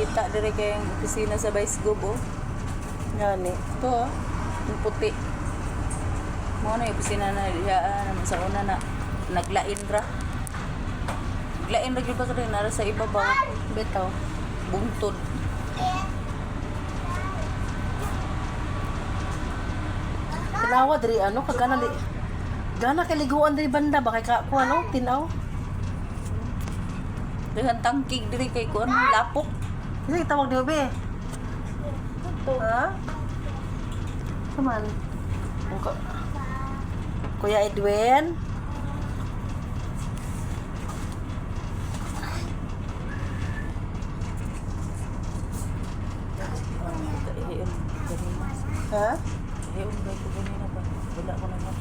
Kita dire kay ang opisina sa Vice Gov, oh. Gani. Ito oh, yung puti. Mao na yung opisina na diha naman sa una na naglain ra. Naglain ra gyud ba kadto nara sa ibabaw? Bitaw. Bungtod. Tanawa diri ano kagana li gana kay liguan diri banda ba kay ka kuan no tinaw. Daghang tangkig diri kay kuan lapok. Kasi tawag di ba, be? Ha? Kaman. Kuya Edwin. Iyon ganina. Ha? Iyon ba ko ganina ba? Wala ko naman.